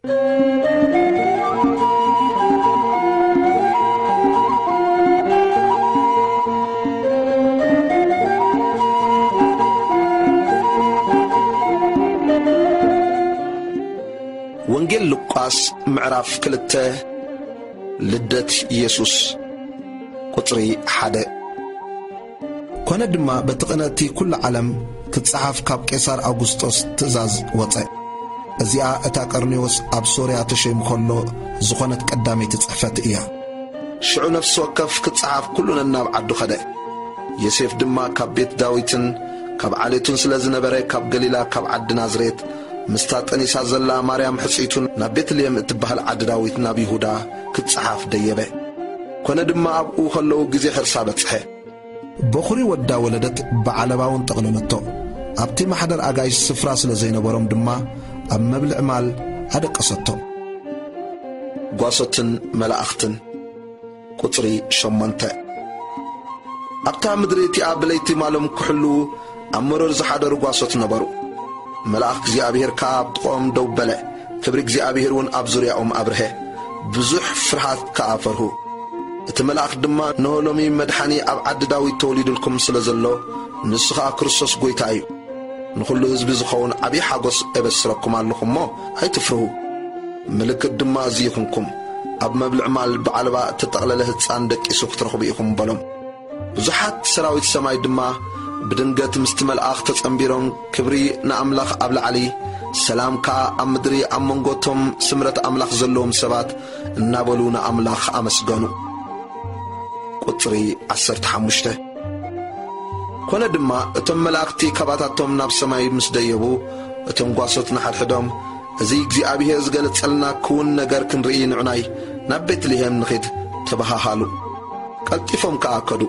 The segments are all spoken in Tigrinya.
ወንጌል ሉቃስ ምዕራፍ ክልተ። ልደት ኢየሱስ። ቁጽሪ ሓደ። ኮነ ድማ በቲ ቅነ እቲ ኩሉ ዓለም ክትጸሓፍ ካብ ቄሳር ኣውጉስጦስ ትእዛዝ ወጸ። እዚኣ እታ ቀርኔዎስ ኣብ ሶርያ ተሸይሙ ከሎ ዝኾነት ቀዳመይቲ ጽሕፈት እያ። ሽዑ ነፍሲ ወከፍ ክትጸሓፍ ኩሉ ነናብ ዓዱ ኸደ። ዮሴፍ ድማ ካብ ቤት ዳዊትን ካብ ዓሌቱን ስለ ዝነበረ ካብ ገሊላ ካብ ዓዲ ናዝሬት ምስታ ጠኒሳ ዘላ ማርያም ሕጽይቱን ናብ ቤትልሔም እትበሃል ዓዲ ዳዊት ናብ ይሁዳ ክትጸሓፍ ደየበ። ኮነ ድማ ኣብኡ ከለዉ ግዜ ሕርሳ በጽሐ። በኹሪ ወዳ ወለደት ብዓለባ እውን ጠቕለለቶ። ኣብቲ ማሕደር ኣጋይሽ ስፍራ ስለ ዘይነበሮም ድማ ኣብ መብልዕ ማል ኣደቀሰቶ። ጓሶትን መላእኽትን። ቁጽሪ ሸሞንተ። ኣብታ ምድሪ እቲኣ ብለይቲ ማሎም ክሕልዉ ኣብ መሮር ዝሓደሩ ጓሶት ነበሩ። መልኣኽ እግዚኣብሔር ከኣ ኣብ ጥቕኦም ደው በለ፣ ክብሪ እግዚኣብሔር እውን ኣብ ዙርያኦም ኣብርሀ። ብዙሕ ፍርሃት ከኣ ፈርሁ። እቲ መልኣኽ ድማ፣ "እንሆ ሎሚ መድሓኒ ኣብ ዓዲ ዳዊት ተወሊዱልኩም ስለ ዘሎ፣ ንሱ ኸኣ ክርስቶስ ጐይታ እዩ። ንኹሉ ህዝቢ ዝኸውን ዓብዪ ሓጎስ እበስረኩም ኣለኹ እሞ ኣይትፍርሁ። ምልክት ድማ እዚ ይኹንኩም፣ ኣብ መብልዕ ማል ብዓለባ እተጠቕለለ ህጻን ደቂሱ ክትረኽቡ ኢኹም" በሎም። ብዙሓት ሰራዊት ሰማይ ድማ ብድንገት ምስቲ መልኣኽ ተጸንቢሮም፣ ክብሪ ንኣምላኽ ኣብ ላዕሊ፣ ሰላም ከኣ ኣብ ምድሪ ኣብ መንጎ እቶም ስምረት ኣምላኽ ዘለዎም ሰባት እናበሉ ንኣምላኽ ኣመስገኑ። ቁጽሪ ዓሰርተ ሓሙሽተ። ኮነ ድማ እቶም መላእኽቲ ካባታቶም ናብ ሰማይ ምስ ደየቡ፣ እቶም ጓሶት ንሓድሕዶም፣ "እዚ እግዚኣብሔር ዝገለጸልና ክውን ነገር ክንርኢ ንዑናይ ናብ ቤትልሔም ንኺድ" ተበሃሃሉ። ቀልጢፎም ከኣ ከዱ።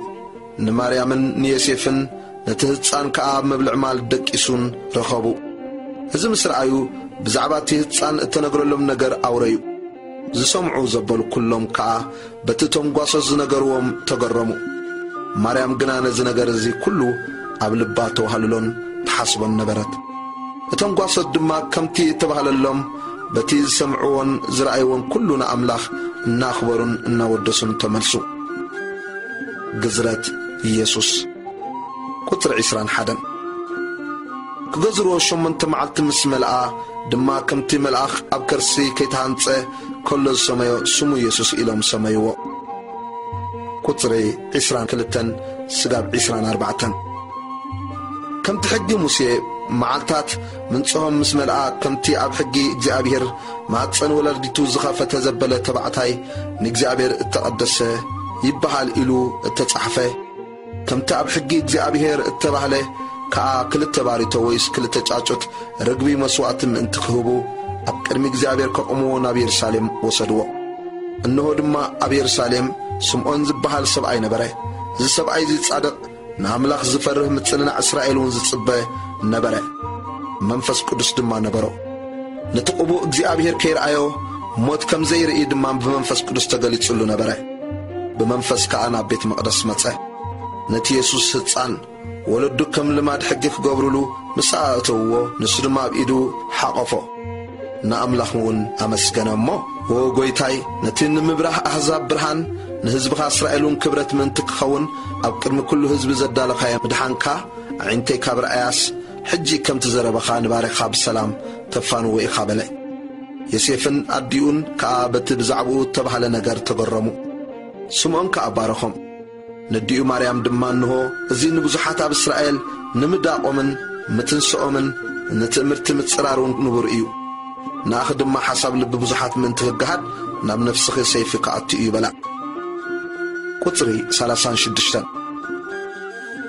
ንማርያምን ንዮሴፍን ነቲ ህጻን ከኣ ኣብ መብልዕ ማል ደቂሱን ረኸቡ። እዚ ምስ ረኣዩ፣ ብዛዕባ እቲ ህጻን እተነግረሎም ነገር ኣውረዩ። ዝሰምዑ ዘበሉ ኩሎም ከኣ በቲ እቶም ጓሶት ዝነገርዎም ተገረሙ። ማርያም ግና ነዚ ነገር እዚ ኩሉ ኣብ ልባ ተዋህልሎን ትሓስቦን ነበረት። እቶም ጓሶት ድማ ከምቲ እተባህለሎም በቲ ዝሰምዕዎን ዝረኣይዎን ኩሉ ንኣምላኽ እናኽበሩን እናወደሱን ተመልሱ። ግዝረት ኢየሱስ። ቁጽሪ ዕስራን ሓደን። ክገዝርዎ ሸሞንተ መዓልቲ ምስ መልኣ ድማ ከምቲ መልኣኽ ኣብ ከርሲ ከይተሃንጸ ከሎ ዝሰመዮ ስሙ ኢየሱስ ኢሎም ሰመይዎ። ቁጽሪ ዕስራን ክልተን ስጋብ ዕስራን ኣርባዕተን። ከምቲ ሕጊ ሙሴ መዓልታት ምንጽሆም ምስ መልኣ፣ ከምቲ ኣብ ሕጊ እግዚኣብሔር ማህጸን ወላዲቱ ዝኸፈተ ዘበለ ተባዕታይ ንእግዚኣብሔር እተቐደሰ ይበሃል ኢሉ እተጻሕፈ፣ ከምቲ ኣብ ሕጊ እግዚኣብሔር እተባህለ ከኣ ክልተ ባሪቶ ወይስ ክልተ ጫጩት ርግቢ መስዋእቲ ምእንቲ ክህቡ ኣብ ቅድሚ እግዚኣብሔር ከቑምዎ ናብ የሩሳሌም ወሰድዎ። እንሆ ድማ ኣብ የሩሳሌም ስምዖን ዝበሃል ሰብኣይ ነበረ። እዚ ሰብኣይ እዚ ጻድቕ፣ ንኣምላኽ ዝፈርህ፣ ምጽንናዕ እስራኤል እውን ዝጽበ ነበረ። መንፈስ ቅዱስ ድማ ነበሮ። ነቲ ቅቡእ እግዚኣብሔር ከይረኣዮ ሞት ከም ዘይርኢ ድማ ብመንፈስ ቅዱስ ተገሊጹሉ ነበረ። ብመንፈስ ከኣ ናብ ቤት መቕደስ መጸ። ነቲ የሱስ ህጻን ወለዱ ከም ልማድ ሕጊ ክገብሩሉ ምስ ኣእተውዎ፣ ንሱ ድማ ኣብ ኢዱ ሓቖፎ፣ ንኣምላኽ እውን ኣመስገነ እሞ፣ "ዎ ጐይታይ፣ ነቲ ንምብራህ ኣህዛብ ብርሃን፣ ንህዝብኻ እስራኤል እውን ክብረት ምእንቲ ክኸውን፣ ኣብ ቅድሚ ኩሉ ህዝቢ ዘዳለኻዮ ምድሓንካ፣ ኣዒንተይ ካብ ረኣያስ፣ ሕጂ ከምቲ ዘረባኻ ንባሪኻ ብሰላም ተፋንዎ ኢኻ" በለ። ዮሴፍን ኣዲኡን ከኣ በቲ ብዛዕባኡ እተባህለ ነገር ተገረሙ። ስምዖን ከኣ ባረኾም። ነዲኡ ማርያም ድማ፣ "እንሆ፣ እዚ ንብዙሓት ኣብ እስራኤል ንምዳቖምን ምትንስኦምን ንትእምርቲ ምጽራር እውን ንቡር እዩ። ንኣኺ ድማ ሓሳብ ልቢ ብዙሓት ምእንቲ ክገሃድ ናብ ነፍስኺ ሰይፊ ክኣቱ እዩ" በላ። ቁጽሪ ሰላሳን ሽዱሽተን።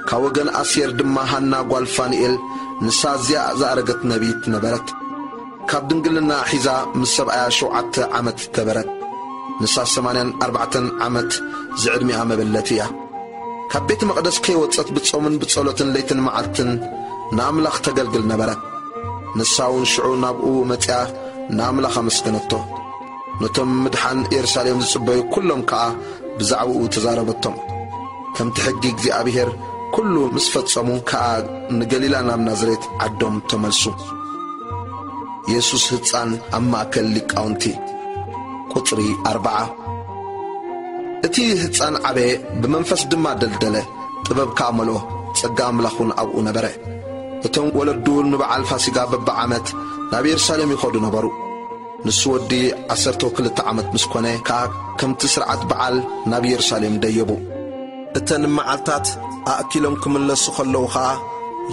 ካብ ወገን ኣሴር ድማ ሃና ጓል ፋኑኤል፣ ንሳ እዚኣ ዝኣረገት ነቢይት ነበረት። ካብ ድንግልና ሒዛ ምስ ሰብኣያ ሸውዓተ ዓመት ገበረት። ንሳ ሰማንያን ኣርባዕተን ዓመት ዝዕድሚኣ መበለት እያ። ካብ ቤት መቕደስ ከይወጸት ብጾምን ብጸሎትን ለይትን መዓልትን ንኣምላኽ ተገልግል ነበረት። ንሳ እውን ሽዑ ናብኡ መጺኣ ንኣምላኽ ኣመስገነቶ። ነቶም ምድሓን የሩሳሌም ዝጽበዩ ኩሎም ከኣ ብዛዕባኡ ተዛረበቶም። ከምቲ ሕጊ እግዚኣብሔር ኩሉ ምስ ፈጸሙ ከኣ ንገሊላ ናብ ናዝሬት ዓዶም ተመልሱ። የሱስ ህጻን ኣብ ማእከል ሊቃውንቲ። ቁጽሪ ኣርብዓ። እቲ ህጻን ዓበየ፣ ብመንፈስ ድማ ደልደለ፣ ጥበብ ከኣ መልኦ፣ ጸጋ ኣምላኽ እውን ኣብኡ ነበረ። እቶም ወለዱ ንበዓል ፋሲጋ በብዓመት ናብ የሩሳሌም ይኸዱ ነበሩ። ንሱ ወዲ ዓሰርተ ክልተ ዓመት ምስ ኮነ ከኣ ከምቲ ስርዓት በዓል ናብ የሩሳሌም ደየቡ። እተን መዓልታት ኣእኪሎም ክምለሱ ከለዉ ኸኣ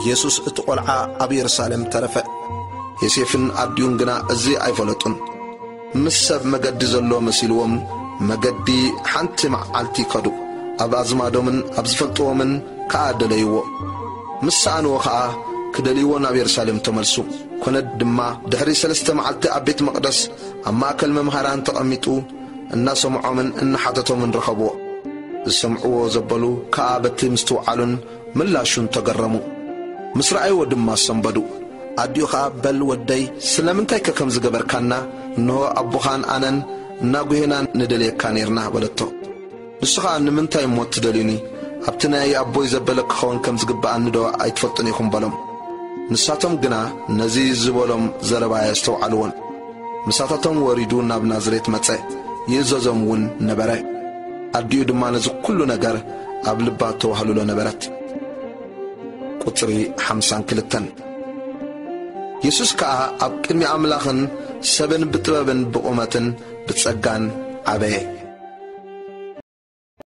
የሱስ እቲ ቈልዓ ኣብ የሩሳሌም ተረፈ። ዮሴፍን ኣዲኡን ግና እዚ ኣይፈለጡን። ምስ ሰብ መገዲ ዘሎ መሲልዎም መገዲ ሓንቲ መዓልቲ ከዱ። ኣብ ኣዝማዶምን ኣብ ዝፈልጥዎምን ከኣ ደለይዎ። ምስ ሰኣንዎ ኸኣ ክደልይዎ ናብ የሩሳሌም ተመልሱ። ኮነ ድማ ድሕሪ ሰለስተ መዓልቲ ኣብ ቤት መቕደስ ኣብ ማእከል መምሃራን ተቐሚጡ እናሰምዖምን እናሓተቶምን ረኸብዎ። ዝሰምዕዎ ዘበሉ ከኣ በቲ ምስትውዓሉን ምላሹን ተገረሙ። ምስ ረኣይዎ ድማ ሰንበዱ። ኣዲኡ ኸኣ፣ "በል ወደይ፣ ስለምንታይከ ከም ዝገበርካና? እንሆ ኣቦኻን ኣነን እናጉሄና ንደልየካ ኔርና" በለቶ። ንሱ ኸኣ፣ "ንምንታይ እሞ ትደልዩኒ? ኣብቲ ናይ ኣቦይ ዘበለ ክኸውን ከም ዝግብኣኒ ዶ ኣይትፈልጡን ኢኹም?" በሎም። ንሳቶም ግና ነዚ ዝበሎም ዘረባ ኣየስተውዓልዎን። ምሳታቶም ወሪዱ ናብ ናዝሬት መጸ፣ ይእዘዞም እውን ነበረ። ኣዲኡ ድማ ነዚ ኩሉ ነገር ኣብ ልባ ተዋህልሎ ነበረት። ቁጽሪ ሓምሳን ክልተን። የሱስ ከኣ ኣብ ቅድሚ ኣምላኽን ሰብን ብጥበብን ብቑመትን ብጸጋን ዓበየ።